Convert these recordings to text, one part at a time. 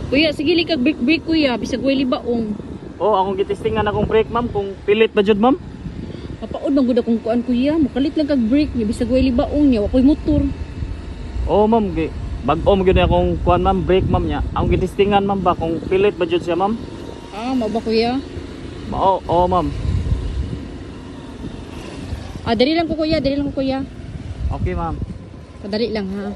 Kuya, sige likag break break kuya, bisag way libaong. Oh, akong gitestingan akong brake, ma'am, kung pilit ba jud, ma'am? Mapaod man gud akong kuan kuya, mukalit lang kag brake niya bisag way libaong niya, wa koy motor. Oh, ma'am, bag-o mo gyud akong kuan, ma'am, brake, ma'am niya. Akong gitestingan, ma'am, ba kung pilit ba jud siya, ma'am? Ah, mao ba kuya? Mao, oh, ma'am. Ah, dali lang ko kuya, dali lang ko kuya. Okay, ma'am. Padali lang ha.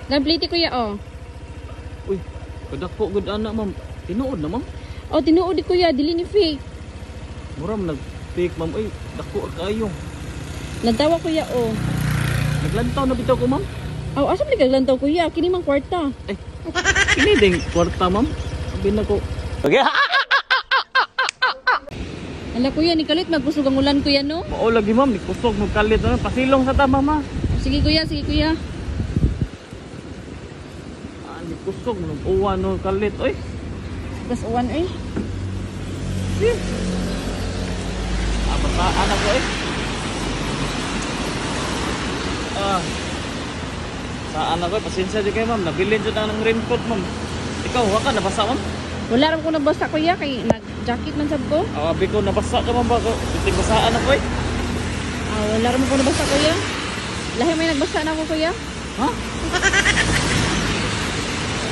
Lampliti kuya oh. Uy, kadako gud ana, ma'am. Tinuod na, ma'am. Oh, tinuod di kuya, dili ni fake. Mura man nag-fake, ma'am. Uy, dako kaayo. Lantawa kuya oh. Naglantaw na bitaw ko, ma'am. Aw, asa man kag lantaw kuya? Kini man kwarta. Eh, kini ding kwarta, ma'am. Abi na ko. Okay. Ala kuya, ni kalit magkusog ang ulan kuya no. Mao lagi, ma'am, nikusog magkalit na. Pasilong sa ta, ma'am. Sige kuya, sige kuya. Ah, nikusog nung uwan no kalit, oy. Tas uwan eh. Ah, basaan ako eh. Ah. Saan ako eh? Pasensya di kayo, ma'am. Nabilin jud ang raincoat, ma'am. Ikaw, wa ka nabasa, ma'am? Wala ra ko nabasa kuya kay nag-jacket man sab ko. Ah, abi ko nabasa ka, ma'am ba ko. Biting basaan ako eh. Ah, wala ra ko nabasa kuya. Lahi may nagbasa na ako kuya. Ha?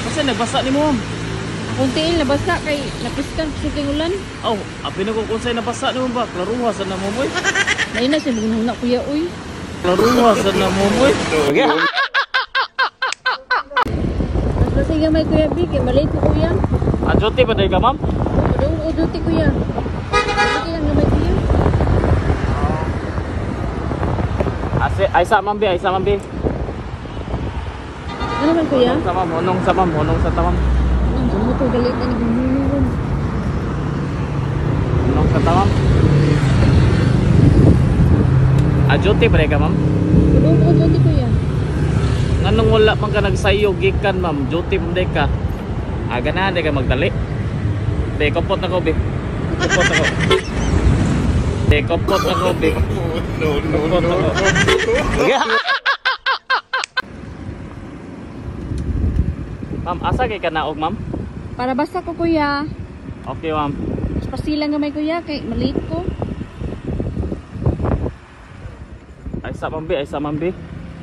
Kasi nabasa ni mo, ma'am. Akong tiil nabasa kay napiskan kusog kay ulan. Aw, abi na ko kung sa'yo nabasa ni mo ba? Klaruha sa na mo, moy. Lain na siya magunahuna kuya uy. Klaruha sa na mo, moy. Okay. Mas basta gamay kuya bi kay malate ko kuya. Ah, duty ba ka, ma'am? Oh, padung ko duty kuya. Sige lang gamay kuya. Ase, ay sa ma'am bi, ay sa ma'am bi. Ano man kuya? Honong sa ma'am, honong sa ma'am, honong sa tamam. Ano sa motor galit ani gumulong. Honong sa tamam. Ah, duty ba ka, ma'am? Padung ko duty kuya. Nganong wala man ka nagsayo gikan, ma'am, duty man day ka. Ah, ganahan day ka magdali. Be, kompot na ko, be. Kompot ako. Be, kompot na ko, be. No, no, Kompot no, ako. Ma'am, asa kay ka naog, ma'am? Para basta ko kuya. Okay, ma'am. Mas pasilang gamay kuya kay malate ko. Ay sa ma'am, be, ay sa ma'am, be.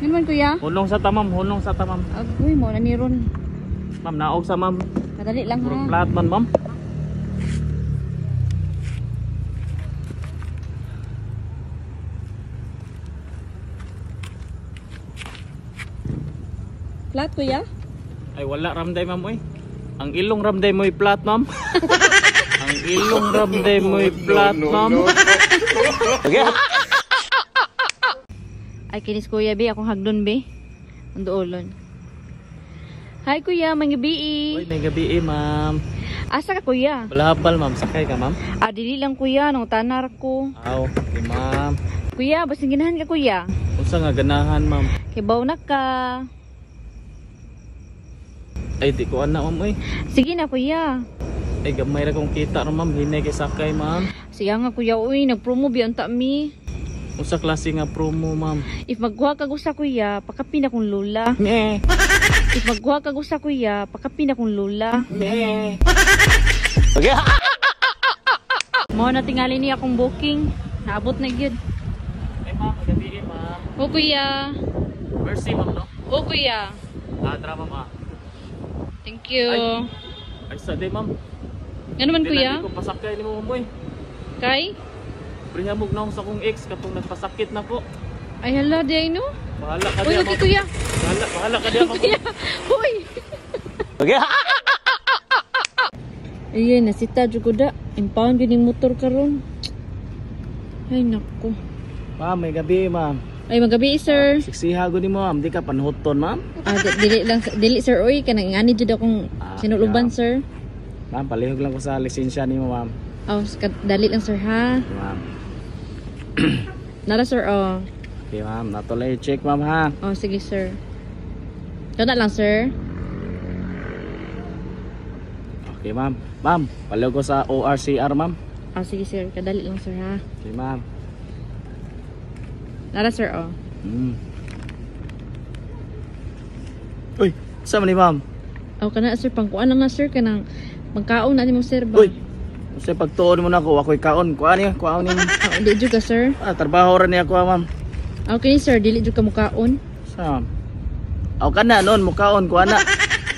Ano man kuya? Hunong sa tamam, hunong sa tamam. Agoy mo na ni ron. Ma'am, naog sa ma'am. Kadali lang Murag ha. flat man, ma'am. Flat kuya? Ay wala ramday, ma'am, oy. Ang ilong ramday mo'y flat, ma'am. Ang ilong ramday mo'y flat, no, ma'am. no. Okay. Ay kinis kuya bi akong hagdon bi. Ang duolon. Hi kuya, mga Uy, bi. may gabi eh, ma'am. Asa ka kuya? Balabal, ma'am. Sakay ka, ma'am? Ah, dili lang kuya, nang tanar ko. Aw, okay, ma'am. Kuya, basin ganahan ka kuya. Unsa nga ganahan, ma'am? Kay baw na ka. Ay, di ko ana, ma'am, oy. Sige na kuya. Ay, gamay ra kong kita ro, ma'am. Hinay kay sakay, ma'am. Siya nga kuya, uy, nagpromo bi unta mi. Unsa klase nga promo, ma'am? If magkuha kag usa kuya, pakapin akong lula. Me. If magkuha kag usa kuya, pakapin akong lula. Me. Okay. Mao na tingali ni akong booking. Naabot na gyud. Ay, ma'am, gabi eh, ma'am. O kuya. Mercy, ma'am, no? O kuya. Ah, tara, ma'am, ah. Thank you. Ay, sa di, ma'am. Ano man Di kuya? na, di ko pasakay ni mo, ma'am, oy. Kay? Prihamog na ako sa akong ex katong nagpasakit na ko. Ay hala di ay no. Bahala ka Uy, diya, okay ma'am. kuya. Bahala, bahala ka diya, ma'am. Kuya. Hoy. Okay. Ayun, nasita jud ko da. Impound yun yung motor karon. Ay nako. Ma'am, may gabi, ma'am. Ay magabi sir. Siksiha ko ni mo, ma'am. Di ka panuhuton, ma'am. Ah, dili lang dili sir oy kanang ngani jud akong Ah, sinuluban yeah. sir. Ma'am, palihog lang ko sa lisensya ni mo, ma'am. Oh, dali lang sir ha. Okay, ma'am. Nara sir oh. Okay, ma'am. Natulay check, ma'am, ha. Oh, sige sir. Kana lang sir. Okay, ma'am. Ma'am, palihog ko sa ORCR, ma'am. Oh, sige sir, kadali lang sir ha. Okay, ma'am. Nara sir oh. Uy, sa man ni ma'am? Aw kana sir, pangkuan lang na sir kanang pangkaon na nimo sir ba. Uy. Unsay pagtuon mo nako, ako'y kaon. Kuan niya, kuan niya. Aw, di jud ka sir. Ah, trabaho ra niya ako ma'am. Okay sir, dili jud ka mukaon. Sa Aw kana noon mukaon kuan na.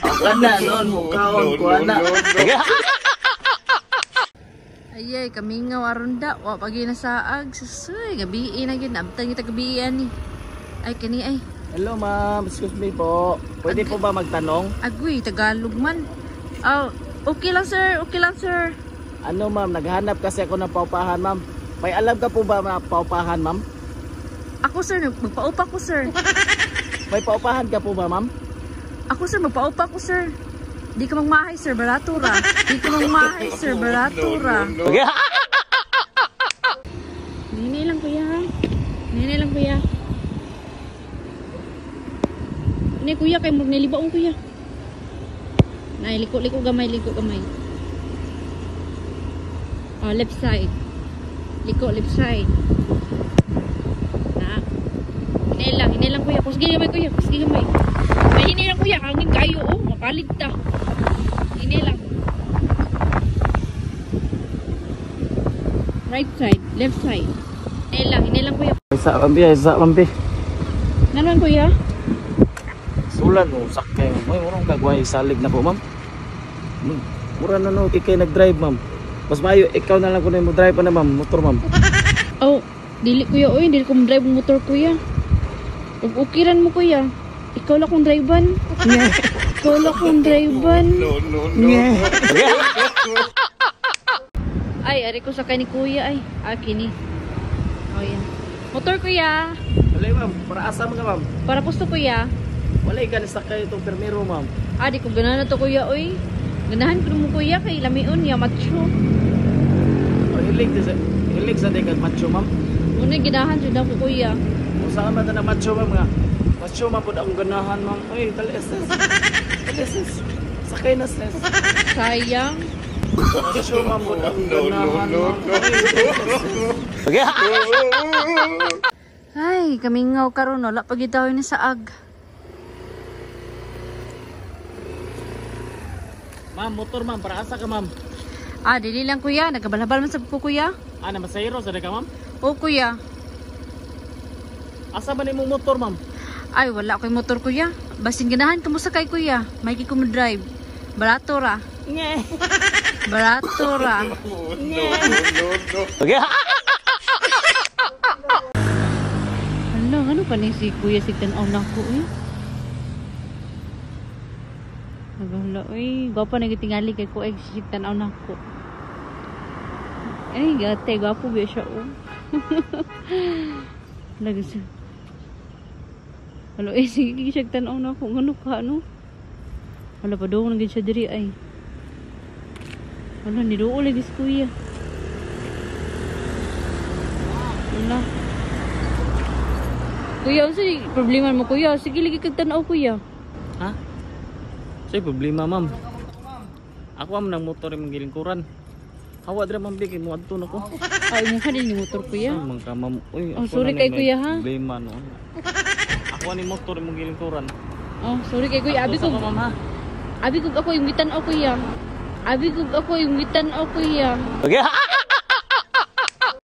Aw kana noon mukaon kuan na. Ayay, kamingaw aron da. Wa pagi na saag. Susuy, gabi na gyud. Abtan kita gabi ani. Ay kani ay. Hello ma'am, excuse me po. Pwede po ba magtanong? Agoy, Tagalog man. Aw, okay lang sir, okay lang sir. Ano ma'am, naghanap kasi ako ng paupahan ma'am. May alam ka po ba na paupahan ma'am? Ako sir, magpaupa ko sir. May paupahan ka po ba ma'am? Ako sir, magpaupa ko sir. Di ka magmahay sir, barato ra. Di ka magmahay sir, barato ra. Nini lang kuya. Nini lang kuya. Ni kuya kay murag nilibaong kuya. Nay liko-liko gamay, liko gamay. Oh, left side. Liko left side. Na. Hinay lang kuya. Kusgi gamay kuya, kusgi gamay. Ay, hinay lang kuya, hangin kayo oh, mapalit ta. Hinay lang. Right side, left side. Hinay lang kuya. Isa pambi, isa pambi. Nanon kuya? Sulan mo sakay mo. May murong kagway salig na po ma'am. Mura na no kay nag-drive ma'am. Mas maayo ikaw na lang kuno mo drive pa na ma'am, motor ma'am. Oh, dili kuya oy, dili ko mo-drive ang motor kuya. Ug okay ran mo kuya. Ikaw lang kong drivean. Ikaw lang kong drivean. No, no, no. Ay, ari ko sakay ni kuya ay. Ah, kini. Oh, yan. Motor kuya. Wala ma'am, para asa man ka ma'am? Para pusto kuya. Wala ka sakay itong permiro ma'am. Ah, di ko ganahan na to kuya oy. Ganahan ko mo kuya kay lamion ya macho. Oh, hilig sa di kag macho ma'am. Muna ganahan jud ako kuya. Kung saan man ta na macho ma'am nga. Macho man pud akong ganahan ma'am. Uy, dali sis. Dali sis. Sakay na sis. Sayang. Macho man pud akong ganahan ma'am. Uy, Ay, kamingaw karon wala pa gid ni saag. Ma'am, motor ma'am, para asa ka ma'am? Ah, dili lang kuya, nagabalabal man sa ko kuya. Ah, na masayro sa ka ma'am? O kuya. Asa ba nimong motor ma'am? Ay, wala ko'y motor kuya. Basin ganahan ka mo sakay kuya. May ko mo drive. Barato ra. Nge. Barato ra. No, no, no. Ano, ano pa ni si kuya si tan-aw na ko eh. Naghala, oy, gwapa na gitingali kay ko ay si tan-aw na ko. Ay, gate, gwapo ba siya oh. Lagi siya. Halo, eh, sige siya tan-aw na ko. Ngano ka, ano? Wala pa doon na siya diri ay. Wala, niduol lagi si kuya. Wala. Kuya, unsa ni problema mo kuya? Sige lagi kag tan-aw kuya. Ha? Say problema ma'am. Ako ma'am nang motor imong gilingkuran. Hawa dira ma'am bigay mo adto nako. Ay, mo din ni motor kuya. Ay, man ka ma'am. Uy, Oh, ako sorry na kay ni may kuya, ha? Problema no. Ako ni motor imong gilingkuran. Oh, sorry kay kuya. Abi ko, ma'am ha. abi ko ako yung gitan-aw kuya. Abi ko ako yung gitan-aw kuya. Okay.